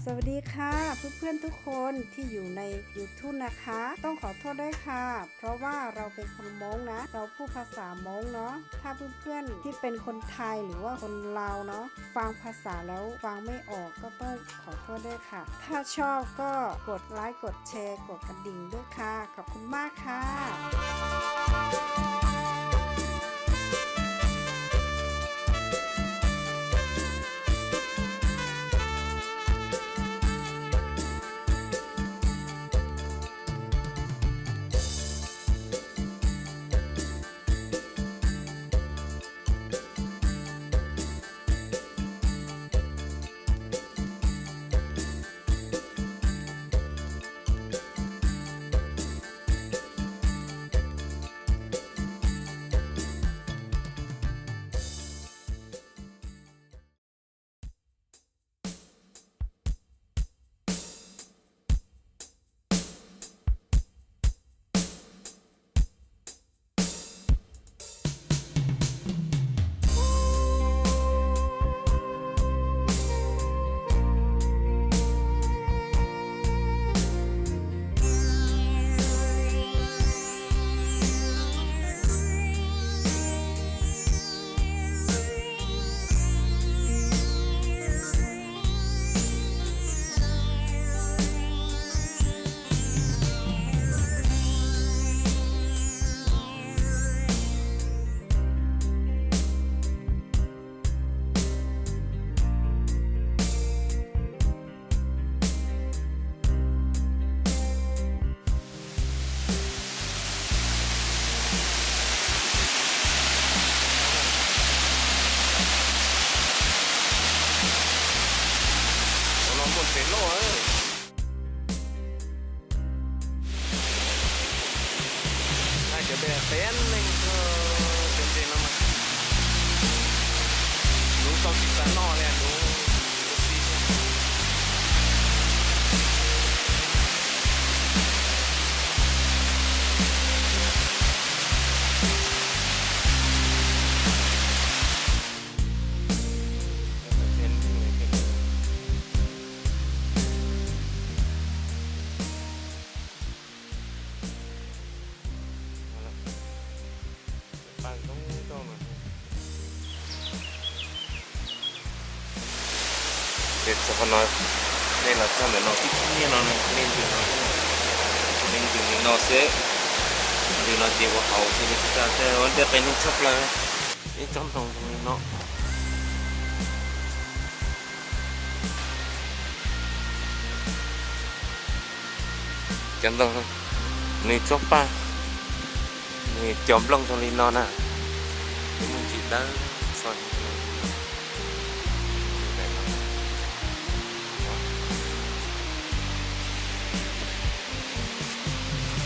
สวัสดีค่ะ เพื่อนๆทุกคนที่อยู่ใน YouTube นะคะ ต้องขอโทษด้วยค่ะ เพราะว่าเราเป็นคนม้งนะ เราพูดภาษาม้งเนาะ ถ้าเพื่อนๆที่เป็นคนไทยหรือว่าคนลาวเนาะ ฟังภาษาแล้วฟังไม่ออกก็ต้องขอโทษด้วยค่ะ ถ้าชอบก็กดไลค์ กดแชร์ กดกระดิ่งด้วยค่ะ ขอบคุณมากค่ะ Ua no muaj tsev loj. Cov peb peb neeg, cov ntses no mas luv tau tsis xav noj li, luv luv txi. Ces txog qhov no, nej los txog ntawm no tib tib niaj no, nej ntws no, nej ntws li no xwb, ntws no ces ua hauv xwb, ua ntej qe neeg tshaj plaws, ib tsob ntoo li no. Cov ntoo, nws tsob paj, nws cov nplooj zoo li no na, muaj ntsis dawb txog.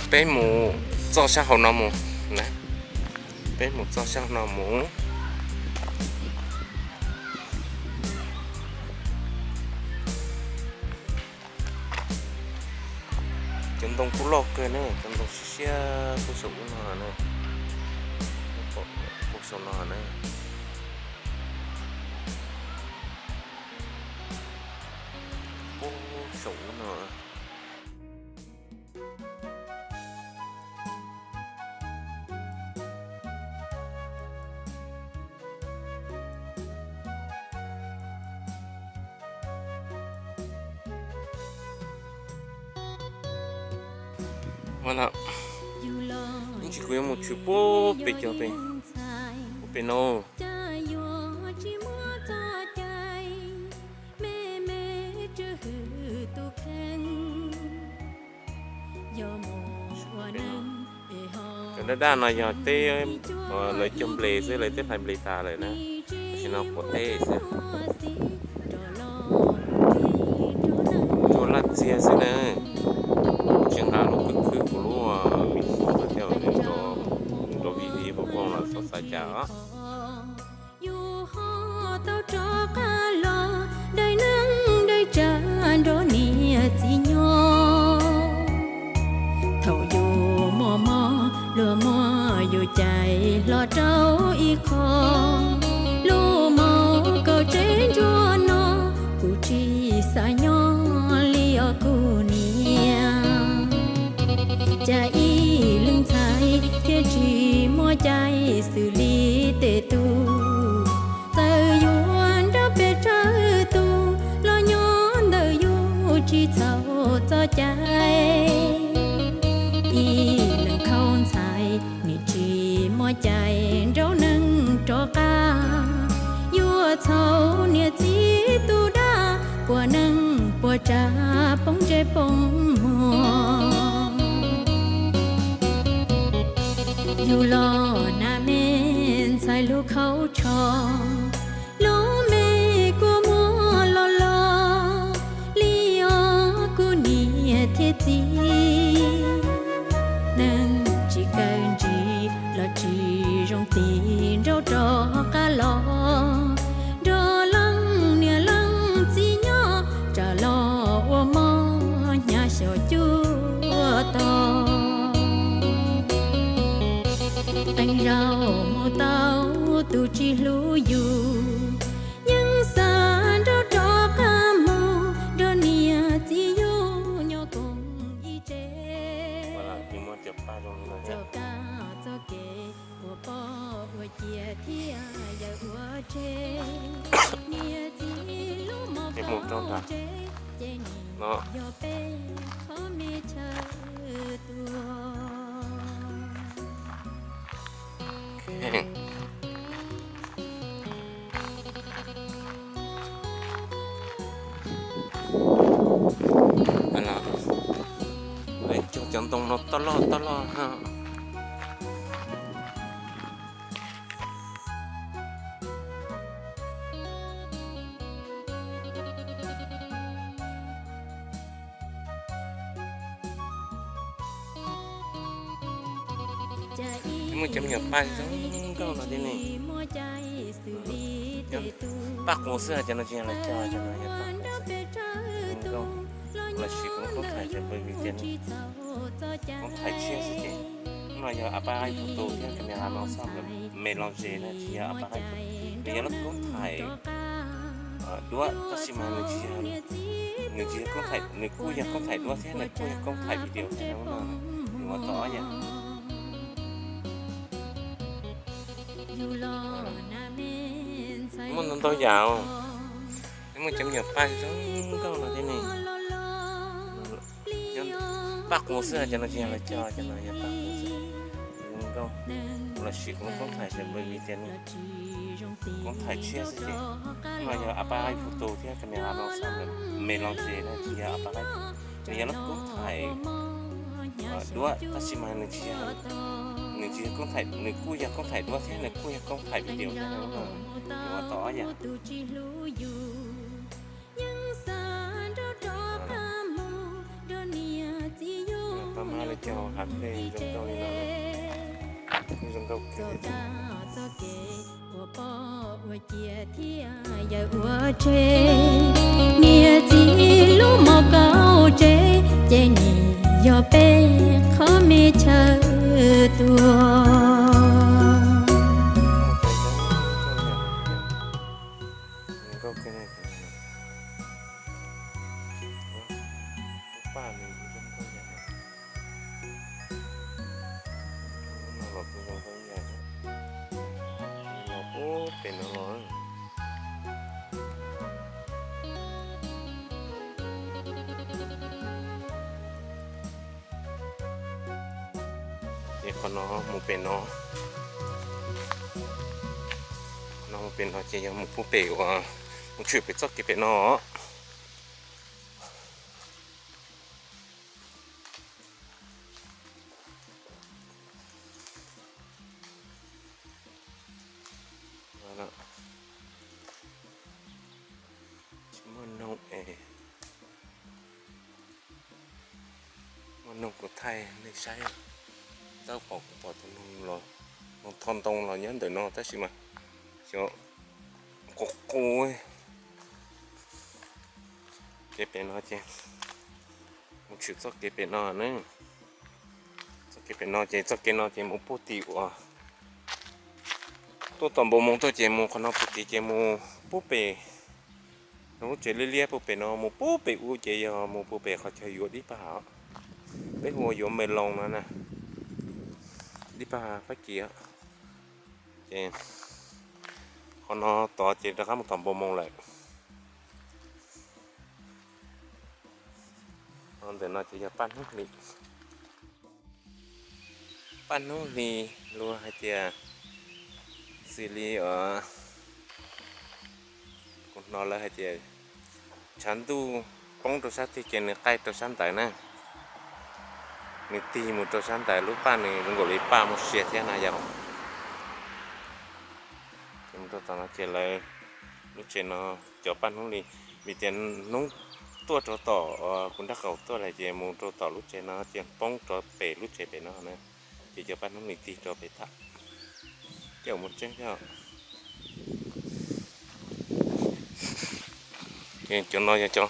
Peb mus txoj sab hauv no mus na, peb mus txoj sab hauv no mus. Cov ntoo kuj loj kawg ne, cov ntoo siab siab kuj saum ub no na, kuj saum no na, kuj saum ub no. Ib ntsis kuv yuav mus tshwm puag pem cov pem, puag pem no. Cov daj daj no yog teb, lawv cog nples xwb, lawv twb hlais nples tas lawm na, tam sim no quav teb xwb. Cua laj txiag xwb na, tsis nqa lub khwb khwb kuv lub me xim thiab, nrov vij viv voj voog los txhob xav cas os. Yus ho tau rov qab los daig neej daig tsav nrog niam txiv nyob. Thaum yus mos mos luag muab yus cais hlo rau ib qho, lub hmoov kaum tsev ntsuab no kuv tsis xav nyob Cais nraug neeg rov qab, yuav txhaum niam txiv tus dab, puas neeg puas tsav poob ntsej poob muag. Yus los nas me ntxhais lub khaub tsho, lub me kua muag los los li os kuv niam thiab txiv. Neeg tsis kaw ntsis los tsis zoo tig nraug rov qab los, nrog leej niam leej txiv nyob tsam los ua mob hnyav xyaum cuaj tog. Qee zaus mus tau tus tsis hlub yus, yeej xav nrog rov qab mus nrog niam txiv yus nyob koom ib tsev. Txoj kab txoj kev ua poj ua ciav thiab yawm ua tseg, niam txiv lub mos kaus tseg ces nim yog peb qhov me chaw tuag. Cog cov ntoo no toj loj toj loj ha. Muaj cov me nyuam paj zoo nkauj no thiab ne. Paj quav xwb, cov no tsis yog lawv cog, cov no yog paj quav xwb. Zoo nkauj, los sis kuv lub koob thaij ces pw vim tias koob thaij tshiab xwb ces. Hnub no yog a pab photo thiab camera no xab me los ze na, tsis yog a pab, nws yog lub koob thaij duab tab sis mas nws tsis yog, nws tsis yog koob thaij, nws kuj yog koob thaij duab thiab nws kuj yog koob thaij video thiab no, nws ua tau ob yam. Muaj ntau ntau yam, muaj cov me nyuam paj zoo nkauj no thiab ne. Paj quav xwb, cov no tsis yog lawv cog, cov no yog paj quav xwb. Zoo nkauj, los sis kuv lub koob thaij ces pw vim tias koob thaij tshiab xwb ces. Hnub no yog a pab photo thiab camera no xab me los ze na, tsis yog a pab, nws yog lub koob thaij duab tab sis mas nws tsis yog, nws tsis yog koob thaij, nws kuj yog koob thaij duab thiab nws kuj yog koob thaij video thiab no, nws ua tau ob yam. Paj mab lawv cog hav nplej zoo nkauj li no, zoo nkauj kawg. Niam txiv lub mos kaus tseg ces nim yog peb qhov me chaw tuag. Paj nws zoo nkauj yam, no los kuj zoo nkauj yam, no puag pem no los. Ces qhov no mus pem no, no mus pem no ces yog mus puag pem uas mus tshwm pem txoj kev pem no. Tsis muaj noog es, muaj noog kuv thaij nej saib. Tau pom kuv pom tus noog los, noog tho ntoo los nyob ntawm no tab sis mas xyov qus qus. Kev pem no ces mus tshwm txoj kev pem no ne. Txoj kev pem no ces txoj kev no ces mus puag tim uas tuaj tom npoo moo tuaj ces mus qhov no puag tim ces mus puag pem lub tsev liab liab puag pem no mus puag pem ub ces yog mus puag pem qhov chaw yuav dib paj hav. Peb hu ua yuav me loo no na, dib paj hav Fab Kis. Ces qhov no tod ces rov qab mus tom npoo moo lawm. Ntawm no ces yog paj hnub hli. Paj hnub hli luag hais tias Xws li kuv hnov lawv hais tias tshav ntuj poob rau sab twg ces nws qaij rau sab ntawd na. Nws tig mus rau sab ntawd, lub paj nws zoo nkaus li paj muaj sia thiab na yom. Ces mus rau tom no ces lawv lub tsev no cov paj hnub li, vim tias hnub tuaj rau tom kuv nrab qaum tuaj lawm ces mus rau tom lub tsev no ces poob rau pem lub tsev pem no na. Ces cov paj hnub li tig rau pem tham, coj mus tseeb thiab. Cov no yog cov,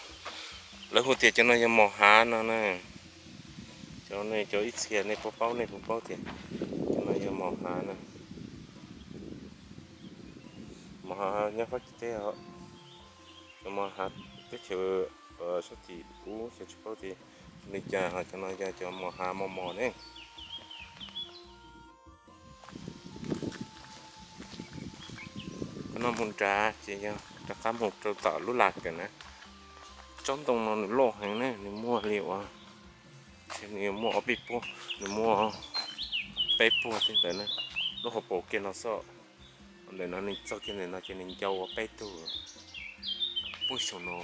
lawv hu tias cov no yog mos hav no na. Cov nej cov ib txhia nej puas paub, nej puas paub tias cov no yog mos hav na. Mos hav nyob Fab Kis teb os. Cov mos hav teb chaws sab tim ub xyov tsis paub tias li cas, ho cov no yog cov mos hav mos mos ne. Qhov no mus nrad ces yog rov qab mus rau tom lub las kawm na. Tsob ntoo no nws loj heev ne, nws muaj li uas, nws muaj ob peb puag, nws muaj peb puag thiab ntawd na. Lub hauv paus kiag no xwb, ntawm no nws txog kiag ntawm no ces nws ncau ua peb tug puag saum no.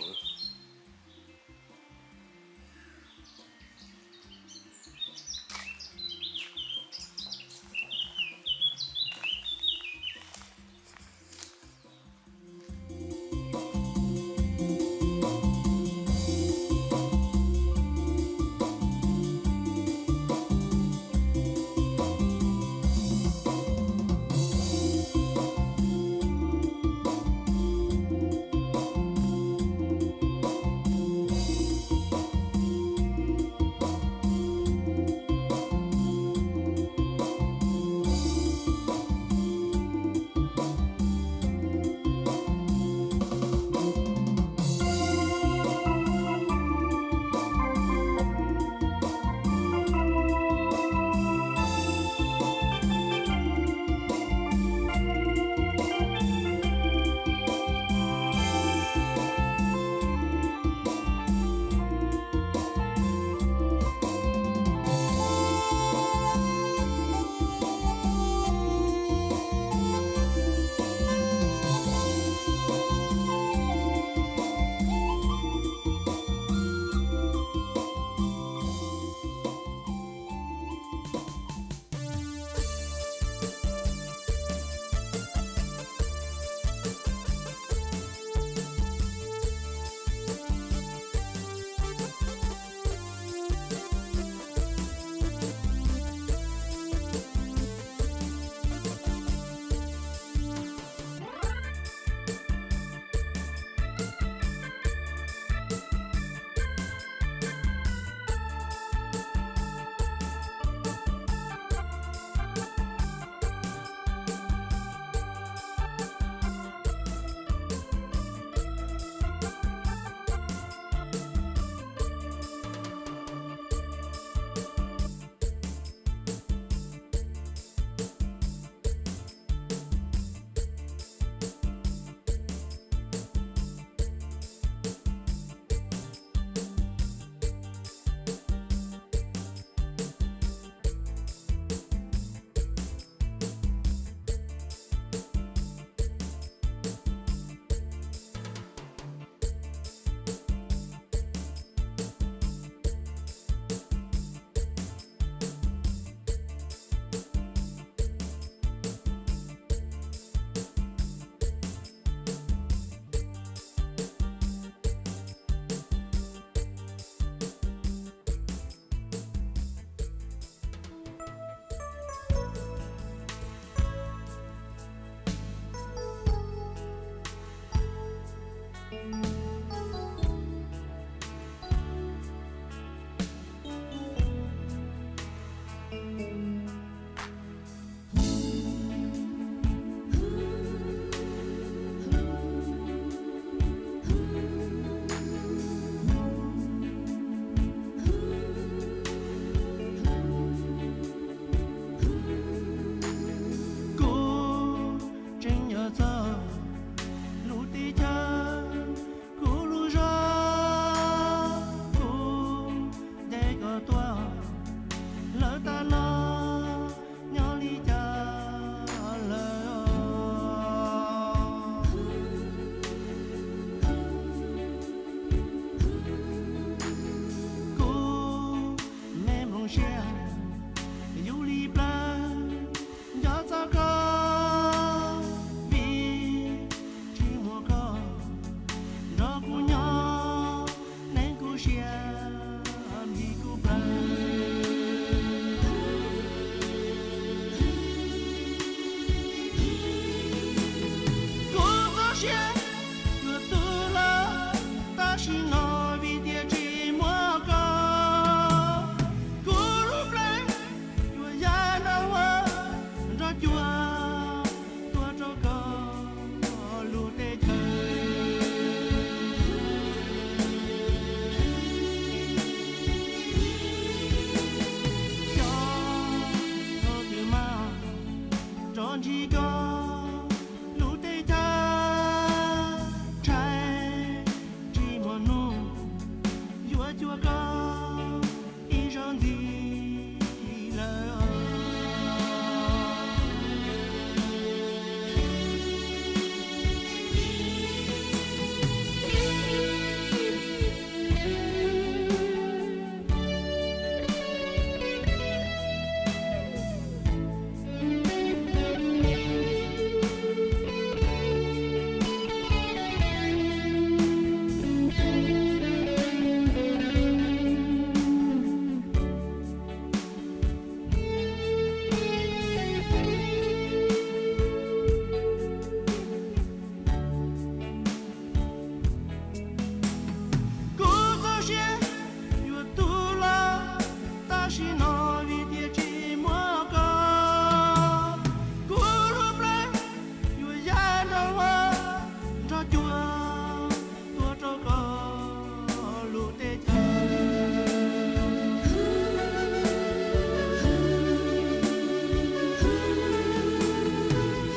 siab, npig kuv plawv. Kuv txoj sia yuav tu los, tab sis no vim tias tsis muaj koj, kuv lub plawv yuav ya nrog huab nrog cua tuag rau koj lub teb chaws. Xyov thaum twg mas rov ntsib koj lub teb chaws, ntshai tsis muaj hnub yuav cuag koj ib zaug ntxiv lawm. Kuv txoj sia yuav tu los, tab sis no vim tias tsis muaj koj, kuv lub plawv yuav ya nrog huab nrog cua tuag rau koj lub teb chaws.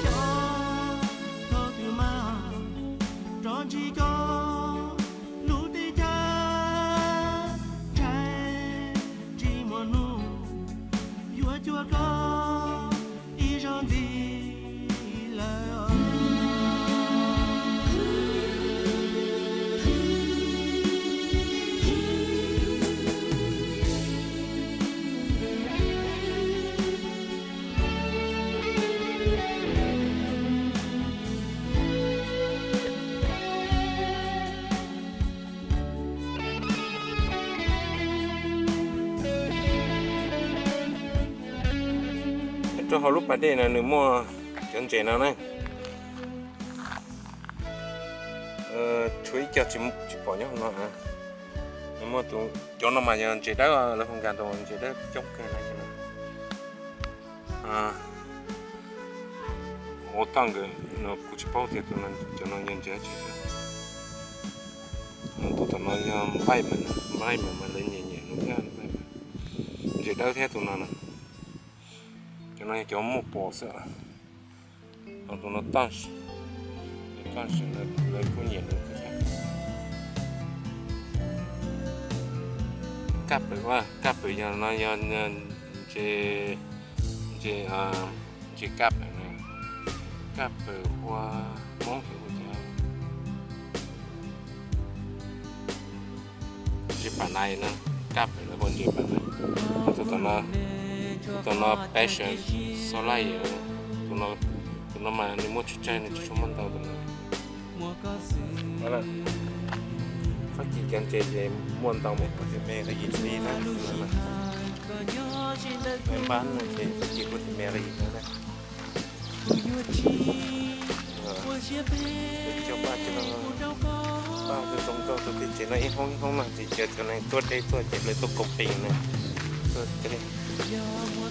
Xyov thaum twg mas rov ntsib koj lub teb chaws, ntshai tsis muaj hnub yuav cuag koj ib zaug ntxiv lawm. Rau hauv lub pas dej no nws muaj cov ntses no na. Tshuav ib co tsis pom nyob hauv no. Nws muaj tus, cov no mas yog ntses dawb, lawv hu nkag rau ntses dawb coob kawg na. Ua toj nkawd no kuv tsis paub tias cov no yog ntses dab tsi. Tus tom no yog npaij mas, npaij mas mas lawv nyiam nyiam no thiab, npaij mas ntses dawb thiab tus no na. Cov no yog cov muaj pos xwb. Ho tus no taj, taj seem lawv kuj nyiam nws thiab. Kaj pwm, kaj pwm yog no yog ntses, ntses, ntses kaj pwm na, kaj pwm ua Hmoob ces ua cas ntses pam nais na, kaj pwm lawv ua ntses pam nais. Tus tom no, tus tom no passion, xob laj, tus no mas nws muaj tsawg tsawg nws tsis tshua muaj ntau tus no. Fab Kis cov ntses ces muaj ntau mus kuv tus me qhov yim li na. Npab no ces Fab Kis kuv tus me qhov yim na. Coj paj coj, paj zoo nkauj rau tej tsev no ib hoob ib hoob no ces cov cov neeg tuaj deb tuaj ces lawv tuaj camping na. Tuaj deb,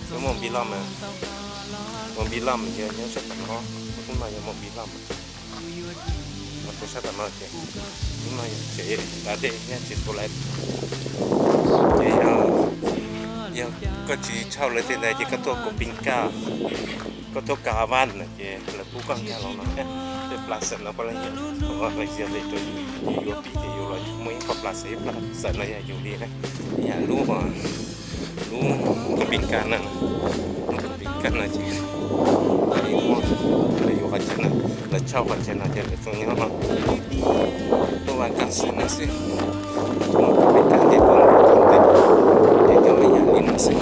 tuaj mus npib loj mas, mus npib loj mas yog nyob sab tom no, hnub no yog mus npib loj mas. Mus rau sab tom no ces hnub no yog tsev da dej thiab tsev tu lais. Ces yog, yog koj tsis tshauj lawv tej ntawd ces koj tuaj camping kaj, koj tuaj kaj vaj no ces lawv pub koj nkag los no thiab. Tej plas xeem no koj los yog, los yog li rau yus yuav pib ces yus los muaj ib qho plas xeem, ib plas xeem no yog yus li na. Ib yam lub, lub camping kaj no, lub camping kaj no ces lawv yuav qhov chaw no, lawv tshauj qhov chaw no ces lawv txo nyob no, tuaj vaj kaj xeem no xwb. Lub camping kaj ces tuaj ntawm, ces nyob ib yam li no xwb.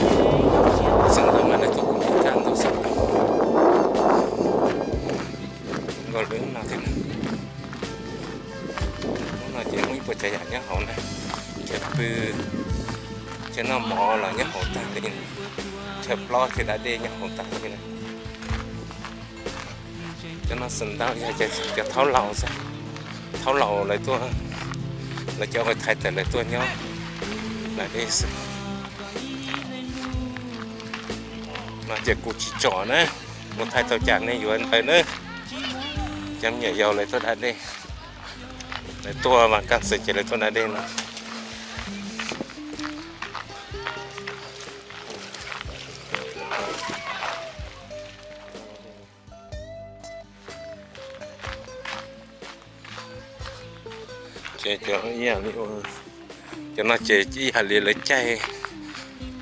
Xeem ntawd mas lawv tuaj camping kaj ntau xwb. Zoo nkauj lub no thiab. Hnub no ces muaj ib puas tsav yam nyob hauv na, tso Cov pw, cov noj mov los nyob hauv tag li, chaw plob thiab da dej nyob hauv tag li na. Cov noj xav ntau yog cov thaub laus xwb, thaub laus lawv tuaj, lawv cov ua thaiv tawm lawv tuaj nyob lawm li xwb. No ces kuv tsis tsom na, kuv thaij tau cas nej yuav ntawd na. Cov me nyuam yaus lawv tuaj da dej, lawv tuaj vas kaj xwm ces lawv tuaj da dej no. Ces cov ib yam li, cov no ces ib yam li lawv caij,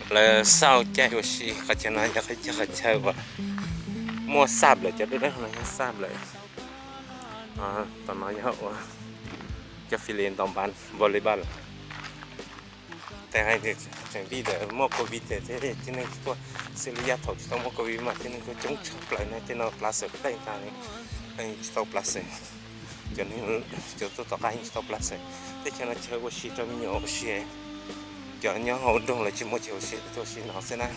lawv xauj caij ua si. Qhov chaw no yog qhov chaw uas muaj xaj nplawm, cov dub dub no yog xaj nplawm. Tom no yog ua cov fis lis ntaus npas volleyball lawm. Tej hais tias tseem vim tias muaj covid ces tib neeg tsis tuaj, xws li yav thaum tsis tau muaj covid mas tib neeg tuaj coob tshaj plaws na, tej no plav xwm dej ntag li, tsis tau plav xwm. Cov neeg, cov tuaj tom qab yeej tsis tau plav xwm. Teb chaws no chaw ua si rau me nyuam ua si, cov nyob hauv nroog lawv tsis muaj chaw ua si, lawv tuaj ua si no xwb na.